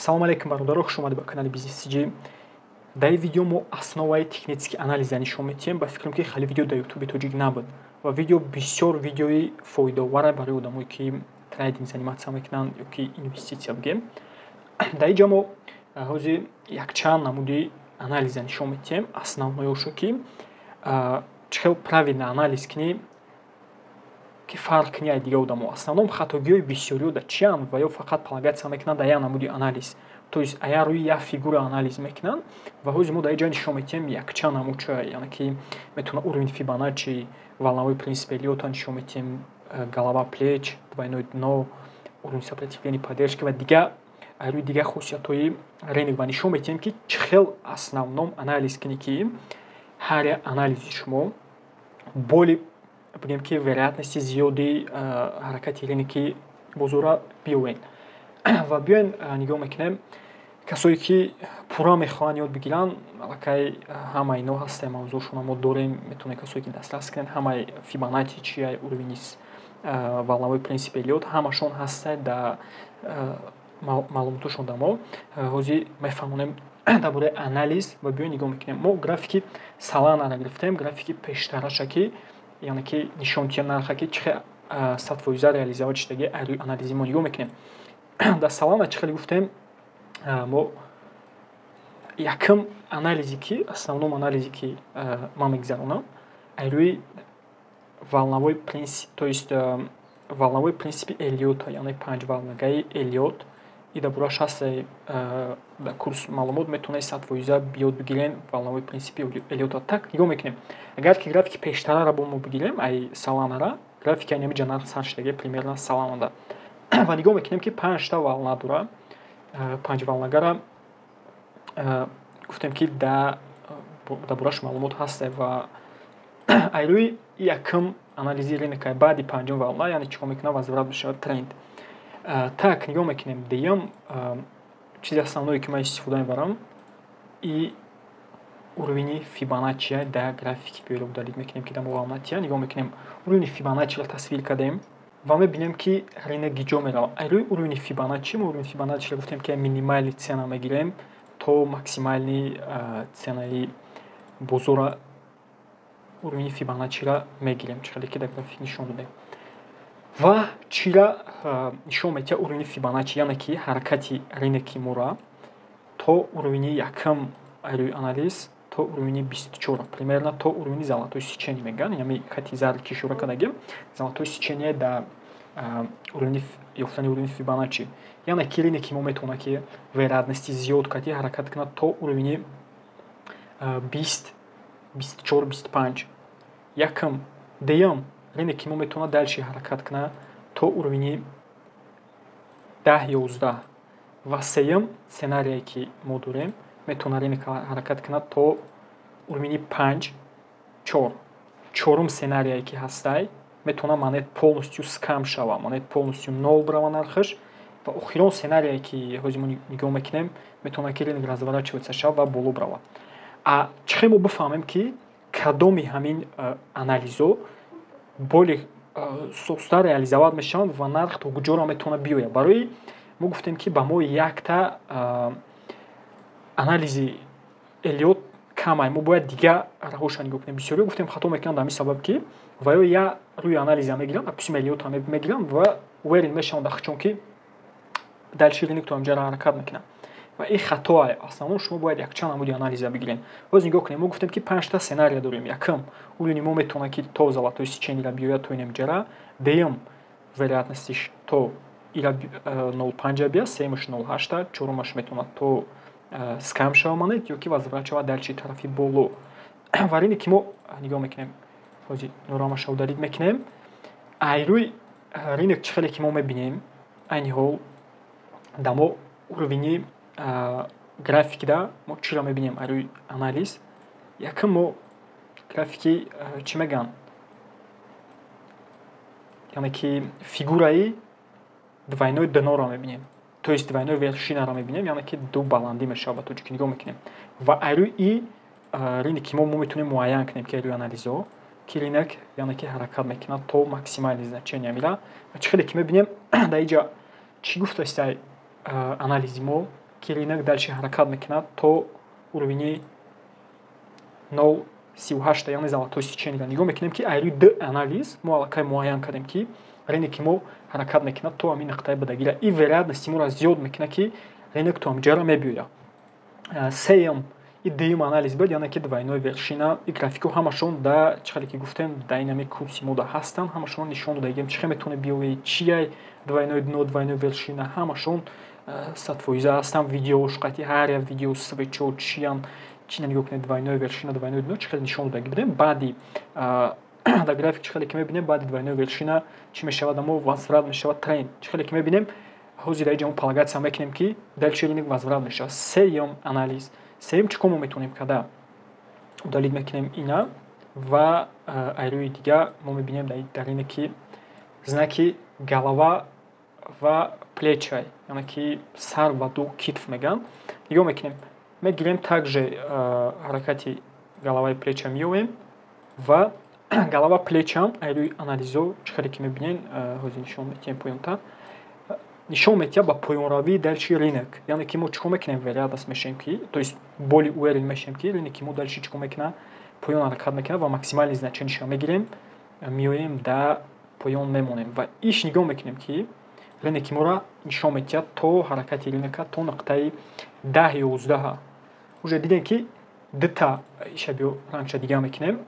Салом алейкум, бародаро, хуш омадед ба канали Бизнес CG. Дар ин видео мо основаи технический анализа нишон медиҳем. Ба фикрам, ки хеле видео дар Ютуби тоҷик набуд ва видео бисёр видеои фоидаоваре барои одамое, ки трейдинг заниматься мекунанд ё ки инвеститсия бигем. Дар ин ҷо мо ҳозир якчанд намуди анализа нишон медиҳем, основноёшо, ки чӣ хел правильно анализ кунӣ, ки фарқ кунӣ аз дигар одамо. Основном хатогиҳои бисёриҳо дар чианд? Ва ё фақат полагаться мекунанд дар як намуди анализ, то есть ая рӯи як фигура анализ мекунанд. Ва ҳозир мо дар ин ҷо нишон медиҳем якчанд намудча, яъне ки метавона уровень Фибоначчи, волновой принцип Эллиота нишон медиҳем, голова плеч, двойное дно, уровень сопротивления, поддержки ва дигар рӯи дигар хусусиятҳои рынок, ва нишон медиҳем, ки чӣ хел основном анализ кунӣ, ки ҳар як анализи шумо более, бигем, ки вероятности зиёди ҳаракати рыноки бозорра биёвед. Ва биёен, нигоҳ мекунем. Касое, ки пурра мехоҳанд ёд бигиранд, аллакай ҳамаи ино ҳастем, мавзӯъшона мо дорем, метавонед, касое ки дастрас кунед, ҳамаи Фибоначчи чия, уровени, волновой принцип Эллиот, ҳамашон ҳастанд дар маълумотошон. Дар мо ҳозир мефаҳмонем дар бораи анализ. Ва биёен, нигоҳ мекунем. Мо графики Соланаро гирифтем, графики пештараша, ки яъне ки нишон диҳем нарха, ки чӣ хел 100% реализовать шудаги аз рӯи анализи мо. Нигоҳ мекунем, дар Солана чӣ хеле гуфтем, мо якум анализе, ки основном анализе, ки ман мегузаронам, аз рӯи волновой принцип, то есть волновой принципи Эллиота, яъне панҷволнагаи Эллиот. И дар борааш ҳаста дар курс маълумот, метавонед 100% ёд бигирен волновой принципи Эллиота. Так, нигоҳ мекунем. Агар ки графики пештараро бо мо бигирем, ай Соланара графики, ай намиҷа нарх сар шудаги примерно Соланада, ва нигоҳ мекунем, ки панҷта волна дора. Панҷ волнагара гуфтем, ки дар борааш маълумот ҳаста. Ва ай рӯи якум анализи рынка, баъди панҷум волна, яъне чӣ кор мекунад? Возврат мешавад тренд. Так, нигоҳ мекунем. Дуюм чизи основное, ки ман истифода мебарам, и уровени Фибоначчия дар графики. Биёро удалить мекунем, ки дар мо волнатия. Нигоҳ мекунем, уровени Фибоначчиро тасвир кардем ва мебинем, ки рынок гиҷо меравад. Ай рӯи уровени Фибоначчи, мо уровени Фибоначчиро гуфтем, ки минимальный цена мегирем то максимальный ценаи бозора уровени Фибоначчиро мегирем, чӣ хеле ки дар график нишон додем. Ва чира нишон медиҳад уровени Фибоначчи? Яъне ки ҳаракати рыноки мора то уровени якум, ай рӯи анализ, то уровени 24, примерно то уровени золотой сечение мегӯянд, яъне хати зард, ки ишора кардагим, золотой сечение дар уровени ёфтани уровени Фибоначчи. Яъне ки рыноки мо метавонад, ки вероятности зиёд карди ҳаракат кунад то уровени 20, 24, 25 якум. Дуюм, рыноки мо метавонад дальше ҳаракат кунад то уровени 10, 11. Ва сеюм сценарие, ки мо дорем, метавонад рынок ҳаракат кунад то уровени 5, 4. Чорум сценарие, ки ҳастай, метавонад монет полностью скам шавад, монет полностью нол бирава нархаш. Ва охирон сценарие, ки ҳозир мо нигоҳ мекунем, метавонад, ки рынок разворачиваться шавад ва боло биравад. А чӣ хел мо бифаҳмем, ки кадоми ҳамин анализо более соста реализовать мешаванд ва нарх то куҷоро метавонад биёяд? Барои мо гуфтем, ки ба мо якта анализи Эллиот камай, мо бояд дигар роҳҳоша нигоҳ кунем. Бисёриҳо, гуфтем, хато мекунанд дар ҳамин сабаб, ки ва ё як рӯи анализа мегиранд, допустим, Эллиота мегиранд ва уверен мешаванд дар чун ки дальше рынок то ҳамҷара ҳаракат мекунад. Ва ин хатоае. Основном шумо бояд якчанд намуди анализа бигиред. Боз нигоҳ кунем, мо гуфтем, ки панҷта сценария дорем. Якум, уровени мо метавонад, ки то золотой сечениеро биёяд, то инамҷара. Дуюм, вероятностиш то ира 0,5 биёяд, сеюмаш 0,8, чорумаш метавонад то скам шава монет ё ки возврат шавад дальше тарафи боло. Ва рыноки ки мо нигоҳ мекунем, ҳозир норамаша удалить мекунем. Ай рӯи рынок, чӣ хеле ки мо мебинем, айни ҳол дар мо уровени графикда мо чиро мебинем ай рӯи анализ? Якум, мо графики, чӣ мегӯянд, яъне ки фигураи двойной дноро мебинем, то есть двойной вершинаро мебинем, яъне ки ду баландӣ мешавад ба тоҷикӣ. Нигоҳ мекунем ва ай рӯи и рыноки мо метавонем муайян кунем, ки ай рӯи анализҳо, ки рынок, яъне ки ҳаракат мекунад то максимальный значения мира. Ва чӣ хеле ки мебинем, дар инҷа чӣ гуфтааст анализи мо? Ки рынок дальше ҳаракат мекунад то уровени 0,38, яъне золотой сечение. Нигоҳ мекунем, ки айрӯи ду анализ мо аллакай муайян кардем, ки рыноки мо ҳаракат мекунад то ҳамин нуқтаи будагира. И вероятности моро зиёд мекунад, ки рынок то ҳамҷаро мебиёяд. Сеюм и дуюм анализ буд, яъне ки двойной вершина. И графикҳо ҳамашон да чӣ хеле ки гуфтем, дар ин ҳамин курси мо да ҳастанд, ҳамашон нишон додагем, чӣ хел метавонед биёвед, чия двойной дно, двойной вершина, ҳамашон 100% ҳастанд. Видеош қатъи ҳар як видео, свечо чиян, чина нигоҳ кунед, двойной вершина, двойной дно чӣ хеле нишон додаги будем. Баъди дар график чӣ хеле ки мебинем, баъди двойной вершина чӣ мешавад? Амо возврат мешавад тренд. Чӣ хеле ки мебинем, ҳозир дар инҷа мо полагаться мекунем, ки дальше рынок возврат мешавад. Сеюм анализ. Сеюм чӣ кор мо метавонем карда? Удалить мекунем ина ва айрӯи дигар мо мебинем дар ине, ки знаки голова ва плеча, яъне ки сар ва ду китф мегӯянд. Нигоҳ мекунем, мегирем, также ҳаракати головаи плеча меёвем ва голова плечам айрӯи анализо, чӣ хеле ки мебинем, ҳозир нишон медиҳем, поёнтар нишон медиҳад ба поёнравии дальше рынок. Яъне ки мо чӣ кор мекунем? Вероятность мешавем, ки, то есть более уверен мешавем, ки рыноки мо дальше чӣ кор мекунад? Поён ҳаракат мекунад ва максимальный значениеша мегирем, меоем, да поён мемонем ва иш нигоҳ мекунем, ки рыноки моро нишон медиҳад то ҳаракати рынока то нуқтаи 10-11. Уже дидем, ки дута иша биё рангша дига мекунем.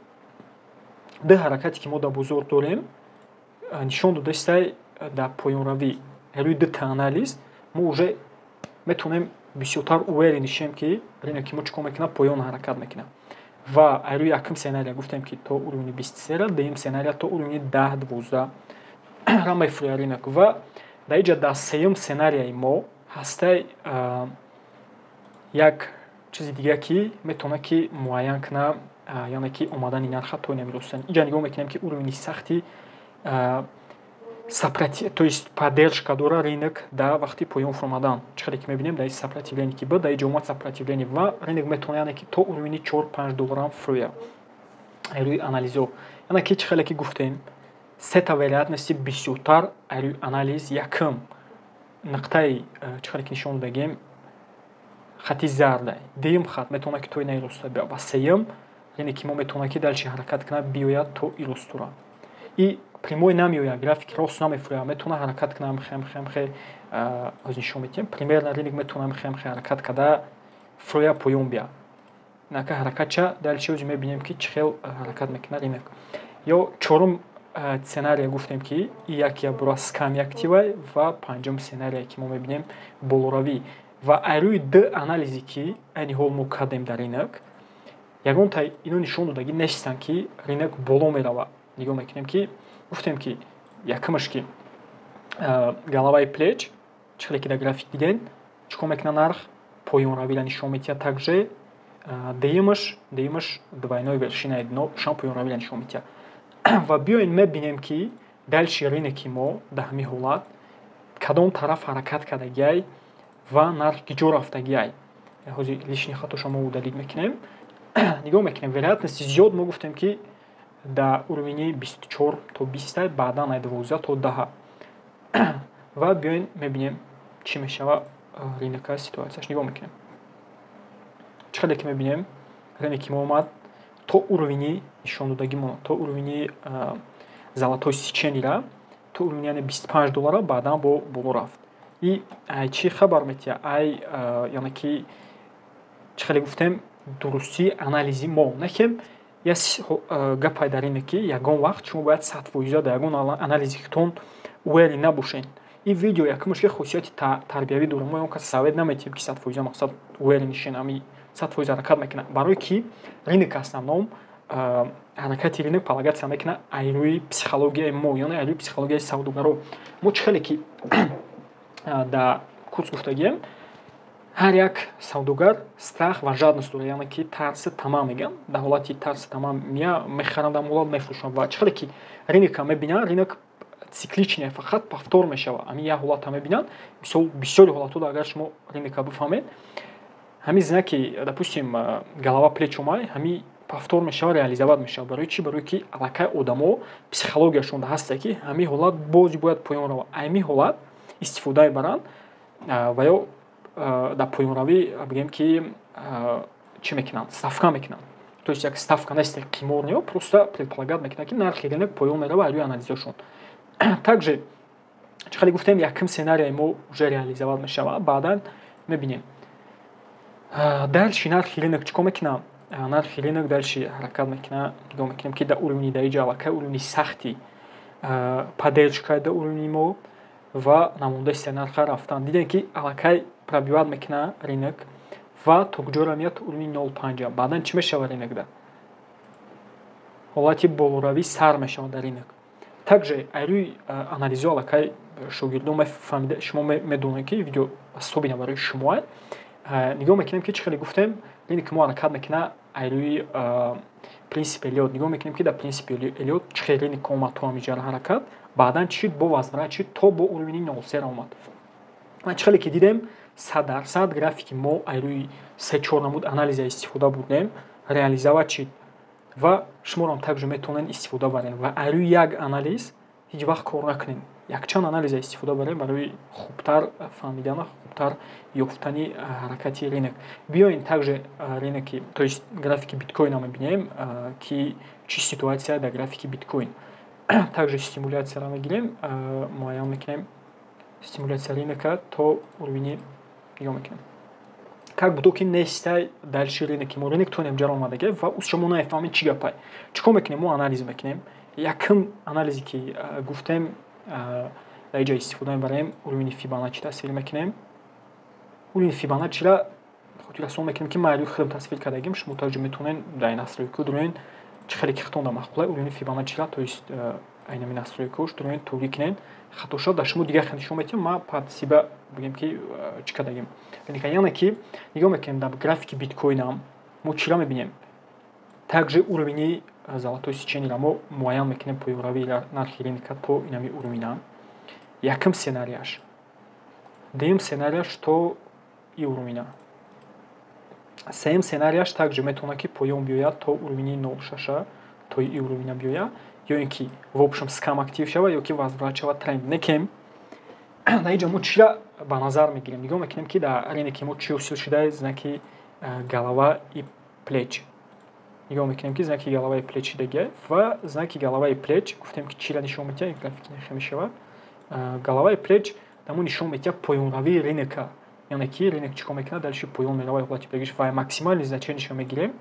Ду ҳаракате ки мо дар бозор дорем, нишон додастай дар поёнравӣ. Рӯи дута анализ мо уже метавонем бисёртар уверен шем, ки рыноки мо чӣ кор мекунад? Поён ҳаракат мекунад. Ва рӯи якум сценария гуфтем, ки то уровни 23, дуюм сценария то уровни 10-12 ра мефурӯяд рынок. Ва дар инҷа дар сеюм сценарияи мо ҳастай як чизи дига, ки метавонад, ки муайян кунад, яъне ки омадани нарха то инами ростан. Инҷа нигоҳ мекунем, ки уровни сахти то есть поддержка дора рынок дар вақти поён фуромадан. Чӣ хеле ки мебинем, дар сопротивление ки буд, дар инҷа омад сопротивление ва рынок метавонад, яъне ки то уровни 4-5 долларам фурӯяд рӯи анализо. Яъне ки чӣ хеле ки гуфтем, сета вероятности бисёртар рӯи анализ. Якум нуқтаи, чӣ хеле ки нишон додагем, хати зарда. Дуюм хат метавонад, ки то инаи роста биёяд ва сеюм, яъне ки мо метавонад, ки дальше ҳаракат кунад, биёяд то и ростура. И прямой намеояд, график рост намефурӯяд, метавонад ҳаракат кунад мхе, мхе, мхе. Ҳозир нишон медиҳем. Примерно рынок метавонад мхе, мхе ҳаракат карда фурӯя, поён биёяд. Нака ҳаракатча дальше ҳозир мебинем, ки чӣ хел ҳаракат мекунад рынок. Ё чорум сценария гуфтем, ки як бура сками активай ва панҷум сценарие, ки мо мебинем, болоравӣ. Ва айрӯи ду анализе, ки айни ҳол мо кардем дар рынок, ягонта ино нишон додагӣ нестанд, ки рынок боло меравад. Нигоҳ мекунем, ки гуфтем, ки якумаш, ки головаи плеч, чӣ хеле ки дар график дидем, чӣ кор мекунад? Нарх поёнравиро нишон медиҳад. Также дуюмаш двойной вершинаи дно шам поёнравиро нишон медиҳад. Ва биёед мебинем, ки дальше рыноки мо дар ҳамин ҳолат кадом тараф ҳаракат кардагиай ва нарх киҷо рафтагиай. Ҳозир лишний хатоша мо удалить мекунем. Нигоҳ мекунем, вероятности зиёд мо гуфтем, ки дар уровени 24 то 20, баъдан ай 12 то 10. Ва биёен мебинем, чӣ мешава рынока, ситуатсияш. Нигоҳ мекунем, чӣ хеле ки мебинем, рыноки мо омад то уровени нишондодагимон, то уровени золотой сеченира, то уровени, яъне 25 доллара, баъдан бо боло рафт. И чӣ хабар метиҳад? Ай, яъне ки чӣ хеле гуфтем, дурустии анализи мо нахем. Як гапай дар ине, ки ягон вақт шумо бояд 100% дар ягон анализи худтон уверен набошед. Ин видео якумаш, ки хусусияти тарбиявӣ дорад. Мо ягон кас совет наметиҳем, ки 100% мақсад уверен шен, ами 100% ҳаракат мекунад, барое ки рынок основном ҳаракати рынок полагаться мекунад ай рӯи психологияи мо, яъне ай рӯи психологияи савдогаро. Мо чӣ хеле ки дар курс гуфтагием, ҳар як савдогар страх ва жадность дорад, яъне ки тарси тамаъ мегӯянд. Дар ҳолати тарси тамаъ мехаранд, дар ҳолат мефурӯшанд. Ва чӣ хеле ки рынока мебинанд, рынок цикличный, фақат повтор мешавад. Ҳамин як ҳолата мебинанд. Мисол, бисёри ҳолатҳо, агар шумо рынока бифаҳмед, ҳамин знаки, допустим, голова плеч омай, ҳамин повтор мешавад, реализовать мешавад. Барои чӣ? Барои ки аллакай одамо психологияшон ҳаста, ки ҳамин ҳолат боз бояд поён равад. Ҳамин ҳолат истифода мебаранд ва ё Дар поёнравӣ бигем, ки чӣ мекунанд? Ставка мекунанд. То есть як ставка нест, қимор не, просто предполагать мекунанд, ки нархи рынок поён мерава рӯи анализҳошон. Также чӣ хеле гуфтем, якум сценарияи мо уже реализовать мешавад, баъдан мебинем. Дальше нархи рынок чӣ кор мекунад? Нархи рынок дальше ҳаракат мекунад. Нигоҳ мекунем, ки дар уровни дар иҷа аллакай уровни сахти поддержка дар уровни мо ва намондаи нарха рафтан. Дидем, ки аллакай пробивать мекунад рынок ва то куҷоро меяд? То уровни 0,5. Баъдан чӣ мешавад рынокда? Ҳолати болоравӣ сар мешавад дар рынок. Также айрӯи анализҳо аллакай шогирдон мефаҳмида, шумо медонед, ки видео особенно барои шумоа. Нигоҳ мекунем, ки чӣ хеле гуфтем, рынок мо ҳаракат мекунад айрӯи принсипи Эллиот. Нигоҳ мекунем, ки дар принсипи Эллиот чӣ хел рынок омад то ҳамиҷара ҳаракат, баъдан чӣ шуд? Бо возврат шуд, то бо уровни 0,3 омад. Ва чӣ хеле ки дидем, 100% графики мо айрӯи се-чор намуд анализа истифода бурдем, реализовать шуд ва шуморо также метавонед истифода баред. Ва айрӯи як анализ ҳеҷ вақт кор накунед, якчанд анализа истифода барем барои хубтар фаҳмидан, хубтар ёфтани ҳаракати рынок. Биёем, также рыноки, то есть графики биткоина мебинем, ки чӣ ситуация дар графики биткоин. Также симуляцияро мегирем, муайян мекунем симуляция рынока то уровни. Нигоҳ мекунем, как будто ки нестай дальше рыноки мо. Рынок то инҷаро омадаги ва шумо нафаҳмед, чӣ гапай. Чӣ кор мекунем? Мо анализ мекунем. Якум анализе, ки гуфтем, дар инҷа истифода мебарем, уровни Фибоначчи тасвир мекунем. Уровни Фибоначчиро хотиррасон мекунем, ки ман рӯи худам тасвир кардагим. Шумо также метавонед дар настройкаҳо дуроен, чӣ хеле ки худтон маъқула, уровни Фибоначчиро, то есть айнами настройкаҳош дуроен, тугӣ кунед. Хатоша дар шумо дигар хел нишон медиҳам, ман под себя бигем, ки чӣ кардагим. Яъне ки нигоҳ мекунем, дар графики биткоинам мо чиро мебинем? Также уровни золотое сечениеро мо муайян мекунем, поёнравии нархи рынка то инами уровнина, якум сценарияш. Дуюм сценарияш то и уровнина. Сеюм сценарияш также метавонад, ки поён биёяд то уровни 0,6, то и уровнина биёяд, ё ин ки в общем скам актив шавад, ё ки возврат шавад тренд. Некем дар инҷа мо чиро ба назар мегирем? Нигоҳ мекунем, ки дар рыноки мо чӣ ҳосил шуда. Знаки голова и плеч. Нигоҳ мекунем, ки знаки голова и плеч шидагия. Ва знаки голова и плеч гуфтем, ки чиро нишон медиҳад? Графики нахе мешавад. Голова и плеч дамо нишон медиҳад поёнравии рынока, яъне ки рынок чӣ кор мекунад? Дальше поён меравад, ҳолати бегиш. Ва максимальный значениешро мегирем,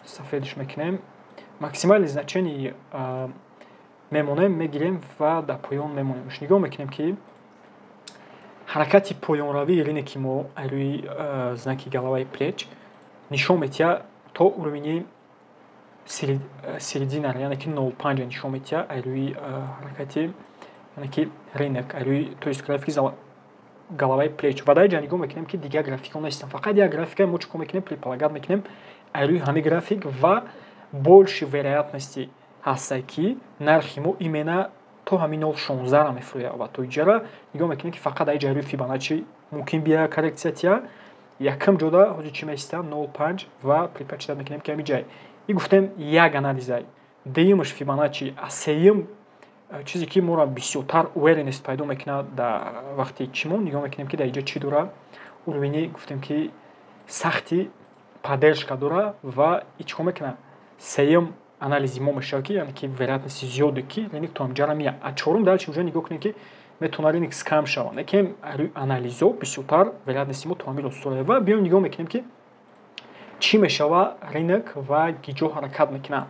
сафедш мекунем, максимальный значение мемонем, мегирем ва дар поён мемонем. Нигоҳ мекунем, ки ҳаракати поёнравии рыноки мо рӯи знаки голова и плеч нишон медиҳад то уровни серединара, яъне ки 0,5 нишон медиҳад рӯи ҳаракати, яъне ки рынок рӯи, то есть графики голова и плеч. Ва дар инҷа нигоҳ мекунем, ки дигар графикҳо нестанд, фақат як графика. Мо чӣ кор мекунем? Предполагать мекунем рӯи ҳамин график ва больше вероятности ҳастае, ки нархи мо именно то ҳамин 0,16 мефурӯяд. Ва то иҷара нигоҳ мекунем, ки фақат дар иҷа рӯи Фибоначчи мумкин бияяд коррекция тия. Якум ҷода ҳозир чӣ меистад? 0,5. Ва предпочитать мекунем, ки ҳамин ҷай. И гуфтем, як анализай, дуюмаш Фибоначчи, а сеюм чизе, ки моро бисёртар уверенность пайдо мекунад дар вақти чимо, нигоҳ мекунем, ки дар инҷа чӣ дорад. Уровни гуфтем, ки сахти поддержка дорад. Ва и чӣ кор мекунад? Сеюм анализи мо мешавад, ки яъне ки вероятности зиёде, ки рынок то ҳамҷара меяд. А чорум дальше уже нигоҳ кунем, ки метавонад рынок скам шавад, лекин анализҳо бисёртар вероятности мо то ҳамин рост дорад. Ва биём, нигоҳ мекунем, ки чӣ мешавад рынок ва гиҷо ҳаракат мекунад.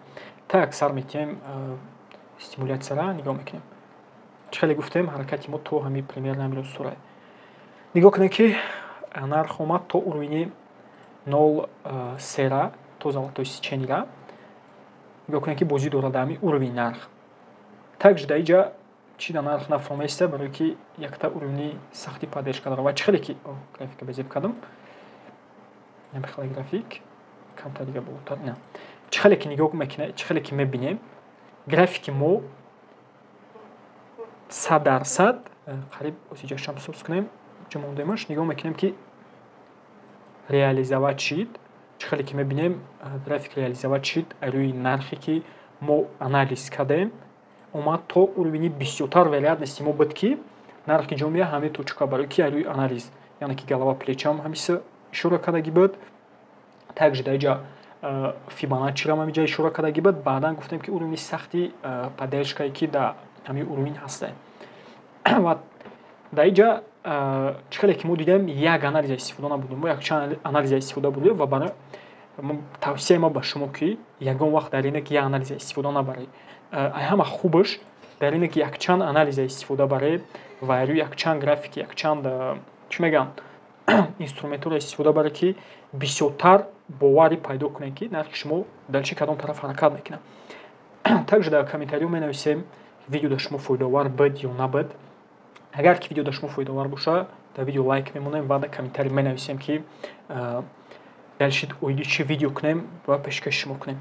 Так, сар метиҳем симуляцияра, нигоҳ мекунем. Чӣ хеле гуфтем, ҳаракати мо то ҳамин примерно ҳамин рост дорад. Нигоҳ кунем, ки нарх омад то уровни 0,3-ра, то золотое сечениера. Нигоҳ кунем, ки бозӣ дорад дар ҳамин уровень нарх. Также дар инҷа чӣ дар нарх нафаҳместа, барое ки якта уровни сахти поддержка дорад. Ва чӣ хеле ки графика безеб кардам, намехеле график камтар дига болотар. На, чӣ хеле ки нигоҳ мекунем, чӣ хеле ки мебинем, графики мо 100% қариб осиҷашам соз кунем, ҷо мондемаш. Нигоҳ мекунем, ки реализовать шид. Чӣ хеле ки мебинем, график реализовать шид рӯи нархе, ки мо анализ кардем, омад то уровни. Бисёртар вероятности мо буд, ки нархи ҷомеа ҳамин точка, барои ки рӯи анализ Яъне ки голова плечам ҳамиса ишора кардагӣ буд. Также дар иҷа Фибоначчирам ҳамиҷа ишора кардагӣ буд. Баъдан гуфтем, ки уровни сахти поддержкае, ки дар ҳамин уровень ҳаста. Ва дар иҷа чӣ хеле ки мо дидем, як анализа истифода набудем, мо якчанд анализа истифода бурдем. Ва барои тавсияи ма ба шумо, ки ягон вақт дар рынок як анализа истифода набаред. Ҳама хубаш дар рынок якчанд анализа истифода баред ва рӯи якчанд графики, якчанд, чӣ мегӯянд, инструментҳоро истифода баред, ки бисёртар боварӣ пайдо кунед, ки нархи шумо дар чӣ кадом тараф ҳаракат мекунад. Также дар комментариҳо менависем, видео дар шумо фоидаовар буд ё набуд. Агар ки видео дар шумо фоидаовар боша, дар видео лайк мемонем ва дар комментарий менависем, ки дальше оиди чӣ видео кунем ва пешкаши шумо кунем.